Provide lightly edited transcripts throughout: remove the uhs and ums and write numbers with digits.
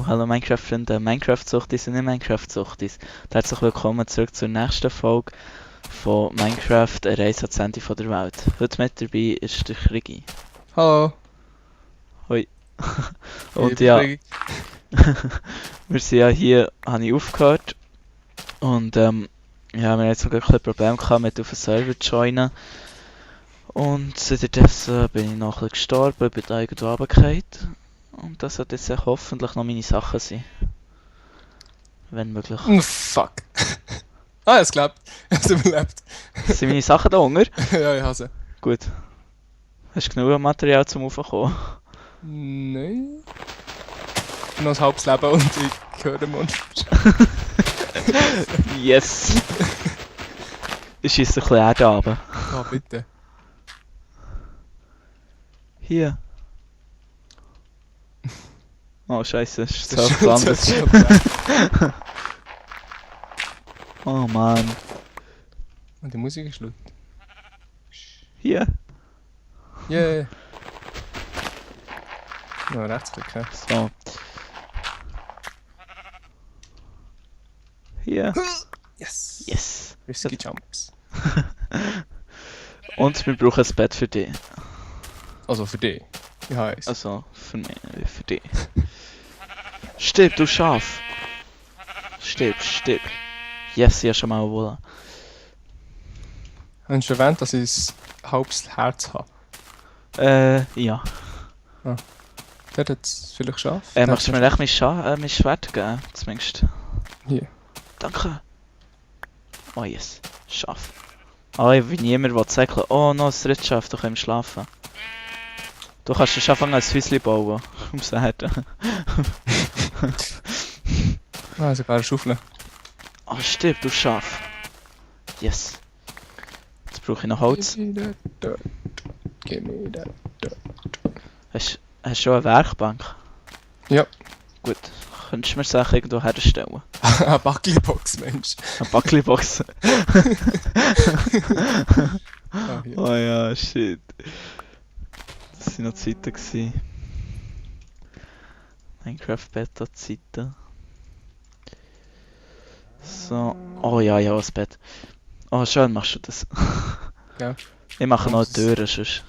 Hallo Minecraft-Freunde, Minecraft-Suchtis und nicht Minecraft-Suchtis. Herzlich willkommen zurück zur nächsten Folge von Minecraft, eine Reise ans Ende der Welt. Heute mit dabei ist der Krigi. Hallo. Hoi. Ich Und bin ja, Krigi. wir sind ja hier, habe ich aufgehört. Und ja, wir haben jetzt sogar ein Problem gehabt mit auf den Server zu joinen. Und seitdessen bin ich noch ein bisschen gestorben, bin da irgendwo runtergefallen. Und das sollte jetzt hoffentlich noch meine Sachen sein. Wenn möglich. Fuck. Es klappt. Es überlebt. Sind meine Sachen da unten? Ja, ich hasse. Gut. Hast du genug Material zum Raufkommen? Nein. Noch ein halbes Leben und ich höre Monster. Yes! Ich schieße ein bisschen Erde runter. Ah, bitte. Hier. Oh Scheiße, das ist so Das etwas ist anderes. schon Oh Mann. Und die Musik ist laut. Hier. Yeah. Noch Rechtsklick, hä? So. Hier. Yes. Yes. Risky Jumps. Und wir brauchen ein Bett für dich. Also für dich. Ich habe eins. Also, für mich, für dich. Stirb, du Schaf! Stirb, stirb. Yes, ich habe schon mal wohl. Hast du erwähnt, dass ich ein halbes Herz habe? Ja. Der hat es vielleicht geschafft. Magst du mir echt mein Schwert geben? Zumindest. Hier. Danke. Oh yes, Schaf. Oh, wie niemand will sagen, oh no, das dritte Schaf, du kannst schlafen. Du kannst das Schaf als Häuschen bauen. Um zu sagen. Ah, sogar eine Schaufel. Oh, stirb, du Schaf. Yes. Jetzt brauche ich noch Holz. Give me that dirt. Give me that dirt. Hast du schon eine Werkbank? Ja. Gut. Könntest du mir Sachen irgendwo herstellen? Eine Backli-Box, Mensch. Eine Backli-Box. Ah, hier. Oh ja, shit. Das waren noch Zeiten gewesen. Minecraft-Beta-Zeiten. So. Oh ja, ja, das Bett. Oh, schön machst du das. Ja. Ich mache noch Türen, sonst.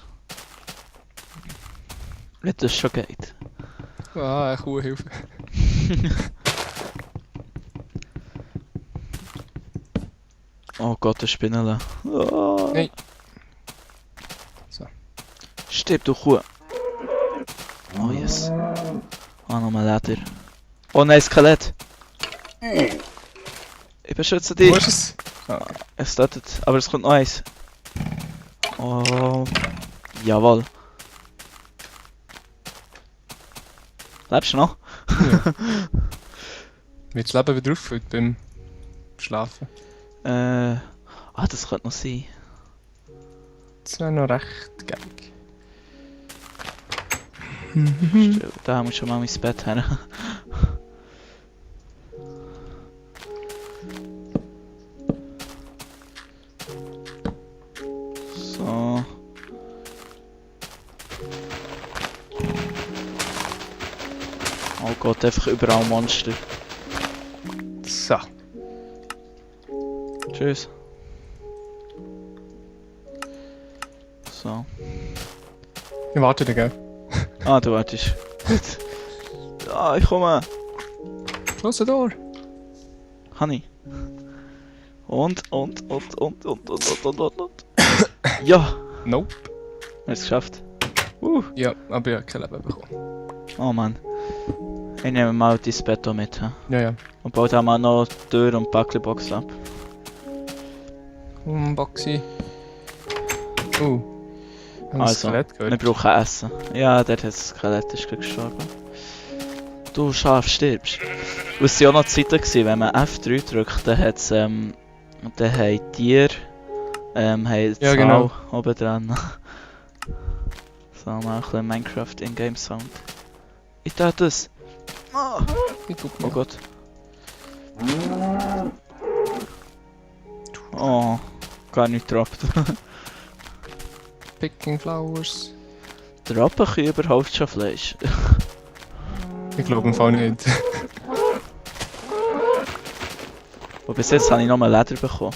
Wenn das schon geht. Ah, eine Kuhhilfe. Oh Gott, der Spinnele. Oh. Nein. So. Stirb, du Kuh. Oh yes. Oh, nochmal Leder. Oh nein, Skelett. Ich beschütze dich. Wo ist es? Ah, okay. Es startet, aber es kommt noch eins. Oh. Jawohl. Lebst du noch? Wird das Leben wieder auffüllt beim Schlafen? Das könnte noch sein. Das wäre noch recht geil. Da haben wir schon mal mein Bett her. So. Oh Gott, einfach überall Monster. So. Tschüss. So. Ich warte dir, gell? Ah, du wartest. Ah, ich komme. Schloss die Tür. Honey. Und. Ja, Nope. wir haben es geschafft. Ja, aber ich habe kein Leben bekommen. Oh Mann. Ich nehme mal dein Bett hier mit. He? Ja, ja. Und baut auch mal noch die Tür und die Backli-Box ab. Boxy. Ein Also, Skelett wir gehört. brauchen Essen. Ja, dort hat das Skelett ist gerade gestorben. Du Schaf stirbst. Und es waren auch noch Zeiten, gewesen, wenn man F3 drückt, dann hat es, dann haben Tiere, haben Ja, Zahl genau. oben dran. So, mal ein bisschen Minecraft in-game Sound. Ich tat das! Oh, Ich guck oh mal. Gott. Oh, gar nicht droppt. Picking Flowers. Droppen können überhaupt schon Fleisch? Ich glaube im Fall nicht. Und bis jetzt habe ich nochmal Leder bekommen.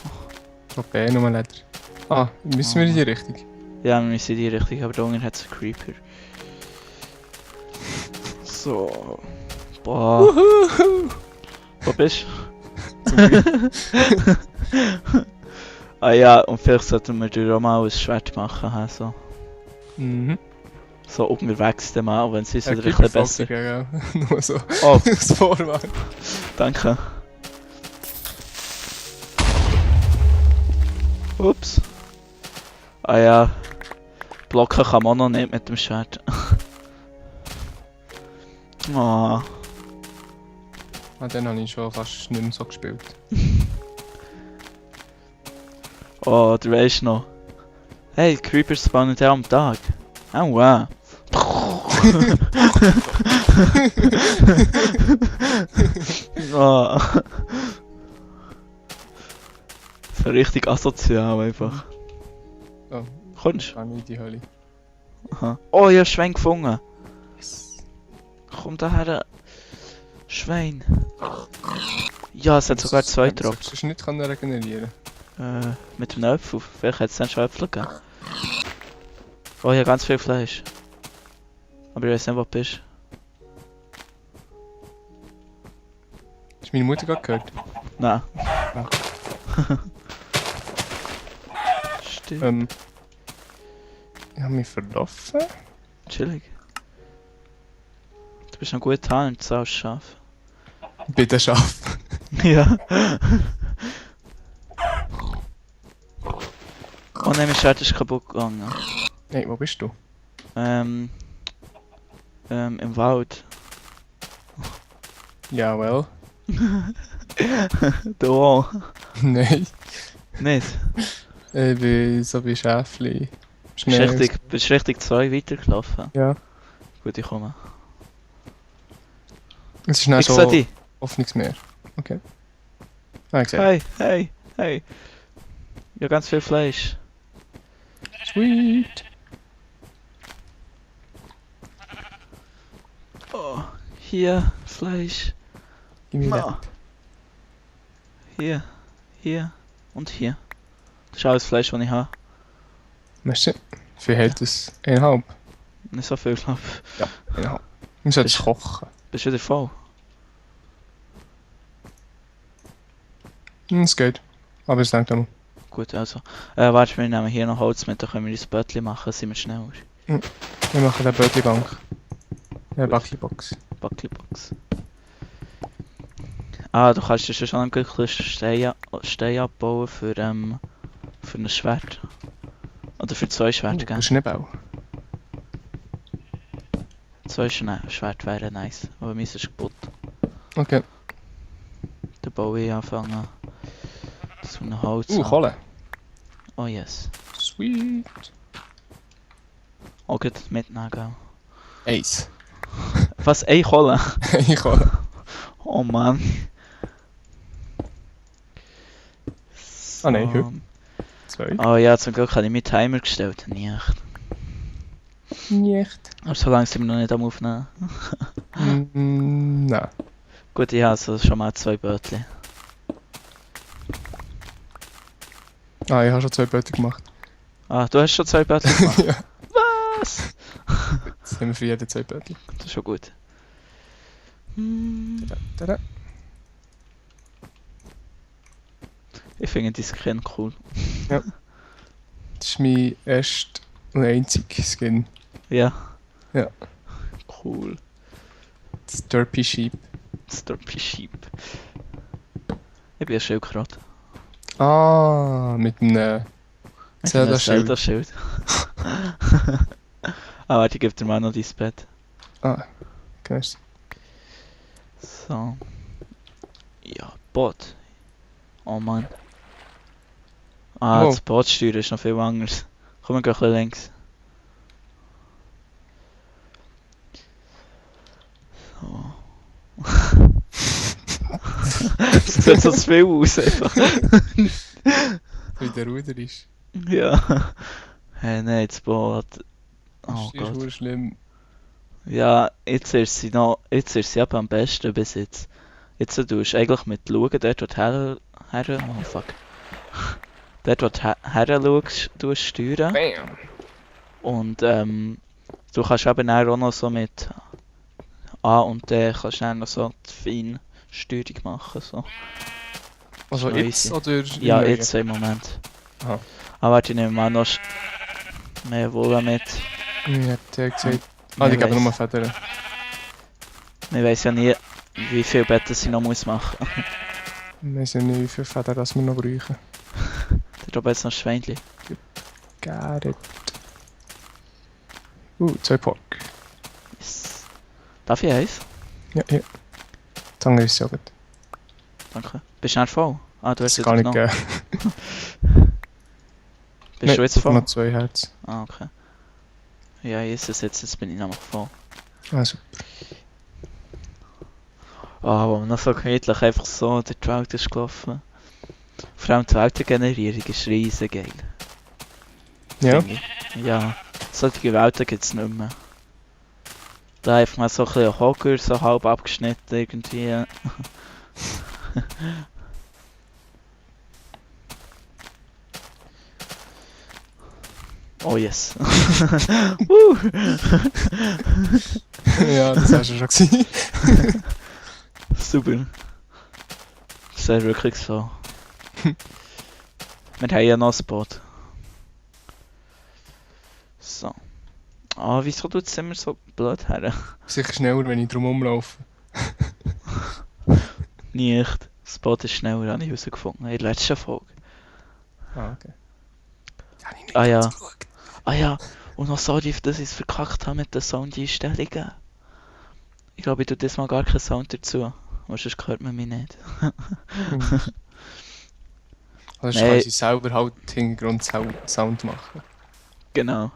Okay, nochmal Leder. Ah, müssen wir in die Richtung? Ja, wir müssen in die Richtung, aber da unten hat es einen Creeper. So. Boah. Wuhu! Wo bist Zum Glück. du? Ah ja, und vielleicht sollten wir dir auch mal ein Schwert machen. So, Mhm. so unterwegs dann mal, wenn es uns wieder ein Creeper bisschen besser... folgt dir, gell? Nur so. Oh, Das Vorwand. danke. Ups. Ah ja. Blocken kann man auch noch nicht mit dem Schwert. Oh. Ah, den habe ich schon fast nicht mehr so gespielt. Oh, du weißt noch. Hey, Creepers spawnen ja am Tag. Oh wow. Oh. So richtig asozial einfach. Oh, Kommst kann ich in die Hölle. du? Aha. Oh, ich hab Schwein gefunden. Komm daher. Schwein. Ja, es hat sogar zwei drauf. Solltest du nicht können regenerieren? Mit dem Äpfel. Vielleicht hat es dann schon Äpfel gegeben. Oh, ich habe ganz viel Fleisch. Aber ich weiß nicht, wo du bist. Hast du meine Mutter gerade gehört? Nein. Ja. Stimmt. Ich habe mich verlaufen. Chillig. Du bist noch gut Talent, so als Schaf. Bitte Schaf. Ja. Oh nein, mein Schwert ist kaputt gegangen. Hey, wo bist du? Im Wald. Ja, well. Da auch. Nein. Nicht? Ich bin so wie Schäfli. Bist richtig 2 weitergelaufen? Ja. Gut, ich komme. Es ist dann Ich sehe so dich. oft nichts mehr. Okay. Ah, ich sehe. Hey, hey, hey. Ja, ganz viel Fleisch. Sweet. Oh, hier, Fleisch. Gib mir Ah. Hier, hier und hier. Das ist alles Fleisch, das ich habe. Merci. Wie hält es? 1,5? Nicht so viel, glaube ich. Ja, 1,5. Ich sollte es kochen. Bist du wieder voll? Es geht. Aber es denkt einmal. Gut, also. Warte, wir nehmen hier noch Holz mit, dann können wir uns ein Böttchen machen, sind wir schneller. Wir machen den Bötli-Bank. Ja, Backli-Box. Buckleybox. Ah, du kannst dir schon einen glücklichen Stein abbauen für ein Schwert. Oder für 2 Schwerter, gell? Schneebau. 2 Schwert wären nice, aber meins ist kaputt. Okay. Dann baue ich anfangen. So ein Holz an. Kohle. Oh yes. Sweet. Auch gut mitnehmen, gell? Eins. Was? Ey, Kohle? Ich Kohle. Oh Mann. Ah, nein, So. 2. Oh ja, zum Glück habe ich meinen Timer gestellt. Nicht. Nicht. Aber so lange sind wir noch nicht am Aufnehmen. Nein. Gut, ich habe also schon mal 2 Bötchen. Ah, ich habe schon 2 Bötli gemacht. Ah, du hast schon 2 Bötchen gemacht? Ja. Was? Jetzt haben wir für jeden 2 Bötli. Das ist schon gut. Tada. Ich finde die Skin cool. Das ist mein erster und einziger Skin. Ja. Ja. Cool. Das Derpy Sheep. Storpy Sheep. Ich bin ein Schildkröte. Ah, mit einem Mit einem Zelda-Schild. Zelda-Schild. Ah, warte, ich gebe dir mal noch dein Bett. Ah, kennst So. Ja, Boot. Oh Mann. Ah, Wow. das Bootsteuer ist noch viel anders. Komm, wir gehen ein bisschen links. So. Es sieht so zu viel aus einfach. wie der Ruder ist. Ja. Hey, nein, das Boot. Oh Das ist Gott. verdammt schlimm. Ja, jetzt ist sie aber am besten bis jetzt. Jetzt tust du eigentlich mit Schauen dort, wo du Oh fuck. Dort, wo du her schaust, tust du steuern. Bam! Und du kannst eben auch noch so mit A und D kannst du dann noch so die Feinsteuerung machen. So. Also Ist noch jetzt easy. oder Ja, im jetzt im Moment. Aha. Aber warte, ich nehme mal noch mehr Wolle mit. Neuen? Ja, der hat gesagt. Ah, Wer die geben weiss. nur Federn. Ich weiss ja nie, wie viel Betten ich noch muss machen muss. Wir wissen nicht, wie viele Federn das wir noch brauchen. Da oben jetzt noch ein Schweinchen. Got it. 2 Pork. Yes. Darf ich eins? Ja, hier. Das andere ist ja gut. Danke. Bist du nicht voll? Ah, du hast Das kann ich noch. geben. Bist du jetzt voll? noch 2 Herzen. Ah, okay. Ja, jetzt bin ich nämlich voll. Also, Ah, wo man noch so gemütlich einfach so durch die Welt ist gelaufen. Vor allem die Weltengenerierung ist riesig geil. ja. Finde ich. Ja, solche Welten gibt es nicht mehr. Da einfach mal so ein bisschen Hogger, so halb abgeschnitten irgendwie. Oh yes. Woo! Ja, das hast du schon gesehen. Super. Das ist wirklich so. Wir haben ja noch ein Boot. So. Ah, wieso tut es immer so blöd her? Sicher schneller, wenn ich drum umlaufe. Nicht. Das Boot ist schneller, habe ich herausgefunden. In der letzten Folge. Ah, okay. Habe ich nicht Ah, ja. ganz geschaut. Ah ja, und noch sorry, dass ich es verkackt habe mit den Soundeinstellungen. Ich glaube, ich tue diesmal gar keinen Sound dazu. Weil sonst hört man mich nicht. Also Nee. kann sie selber halt Hintergrund-Sound machen. Genau.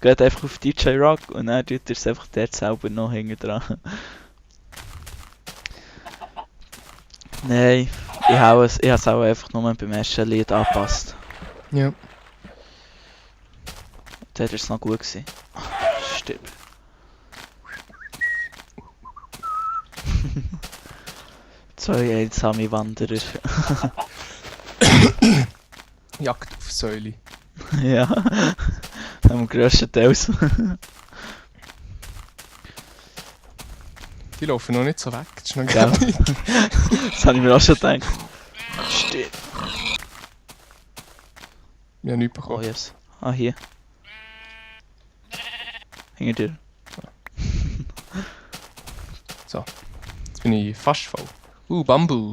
Geht einfach auf DJ Rock und dann tut er es einfach dort selber noch hinten dran. Nein, ich habe es auch einfach nur beim ersten Lied angepasst. Ja. Dort war es noch gut gewesen. Stimmt. Zwei einsame Wanderer. Jagd auf Säule. Ja, am grössten Teils. Die laufen noch nicht so weg. Das ist noch Gell? gar nicht. Das habe ich mir auch schon gedacht. Stimmt. Ich habe nichts Oh bekommen. yes. Ah, hier. Hinter dir. Jetzt bin ich fast voll. Bamboo.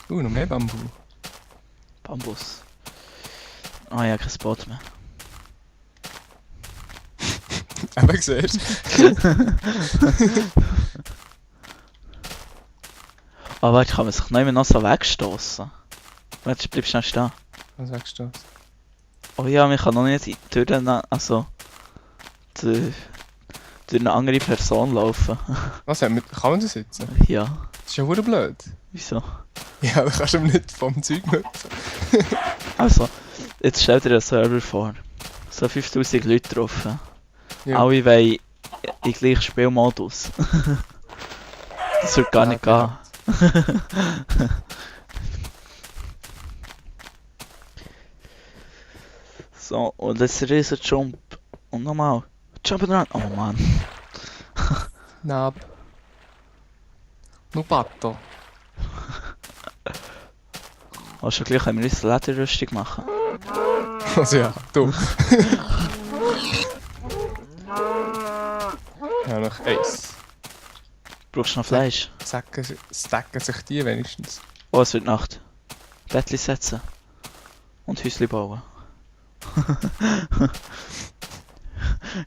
Noch mehr Bamboo. Bambus. Ah ja, kein Boot mehr. Eben siehst Aber warte, kann man sich nicht mehr noch so wegstoßen? Warte, bleib schnell stehen. Was sagst du? Oh ja, man kann noch nicht durch durch eine andere Person laufen. Was, kann man das jetzt? Das Ja, ist ja verdammt blöd. wieso? Ja, da kannst du ihm nicht vom Zeug hüpfen. Also, jetzt stell dir einen Server vor. So 5000 Leute drauf. Ja. Alle wollen in gleichen Spielmodus. Das wird gar Ja, nicht gehen. So, und jetzt ein riesen Jump. Und nochmal. Jump dran. Oh Mann. Nab. Nubato. Also gleich können wir uns eine Lederrüstung machen. Also ja, du. Ja, noch eins. Brauchst du noch Fleisch? Stacken sich die wenigstens. Oh, es wird Nacht. Bettli setzen. Und Häusli bauen.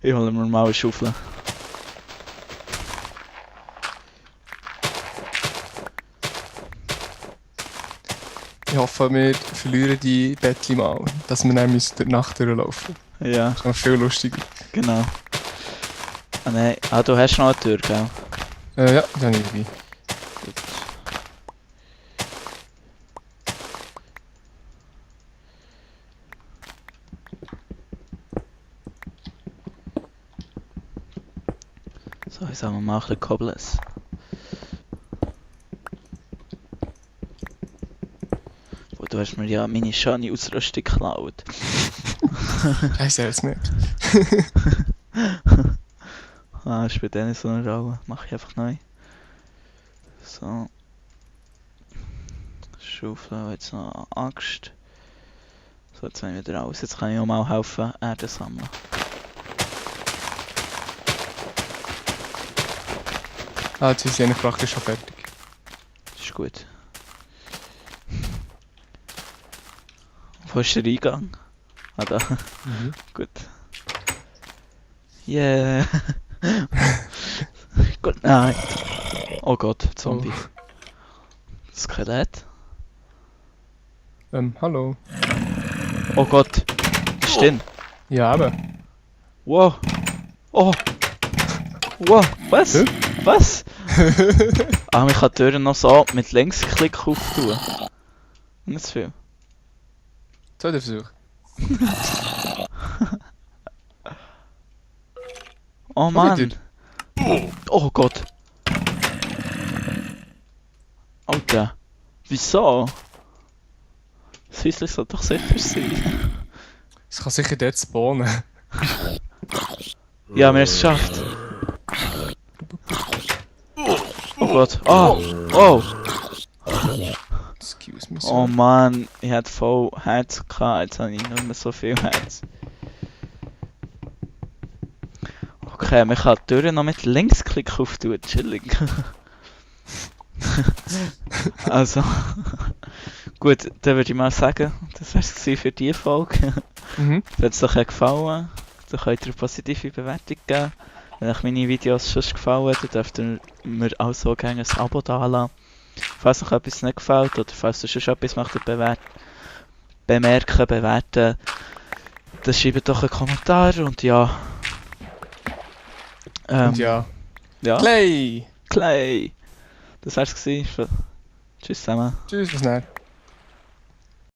Ich hole mir mal eine Schaufel. Ich hoffe, wir verlieren die Bettli mal, dass wir dann durch die Nacht durchlaufen. Ja, Das ist noch viel lustiger. genau. Ah nein, du hast noch eine Tür, gell? Ja, die habe ich dabei. Gut. So, jetzt haben wir mal ein bisschen Cobbles. du hast mir ja meine schöne Ausrüstung geklaut. Scheiße, er hat's gemerkt. Ah, ist bei denen so eine Rolle. Mach ich einfach neu. So. Schaufel, jetzt noch eine Axt. So, jetzt sind wir wieder raus. Jetzt kann ich auch mal helfen, Erde sammeln. Ah, jetzt ist sie eigentlich praktisch schon fertig. Ist gut. Wo ist der Eingang? Ah, da. Gut. Yeah. Good night. Oh Gott, Zombie. Skelett. Hallo. Oh Gott. Stimmt. Ja, aber. Wow. Oh. Wow. Was? Hä? Was? Ah, man kann die Türen noch so mit Linksklick auftun. Nicht zu viel. Zweiter Versuch. Oh Mann. Oh Gott. Alter. Wieso? Das Häuschen soll doch sicher sein. Es kann sicher dort spawnen. Ja, wir haben es geschafft. Oh Gott. Oh. Oh. Excuse me, Oh sir. Mann. Ich hatte voll Herz gehabt. Jetzt habe ich nicht mehr so viel Herz. Okay, man kann die Türen noch mit Linksklick auftun. Chillig. Also. Gut, dann würde ich mal sagen, das wäre es für diese Folge. Mhm. Wenn es euch gefallen hat, dann könnt ihr eine positive Bewertung geben. Wenn euch meine Videos schon gefallen, dann dürft ihr mir auch so gerne ein Abo dalassen. Falls euch etwas nicht gefällt oder falls ihr schon etwas möchtet bewerten, dann schreibt doch einen Kommentar und ja. Und ja. Ja. Clay! Clay! Das wär's gewesen. Tschüss zusammen. Tschüss, bis dann.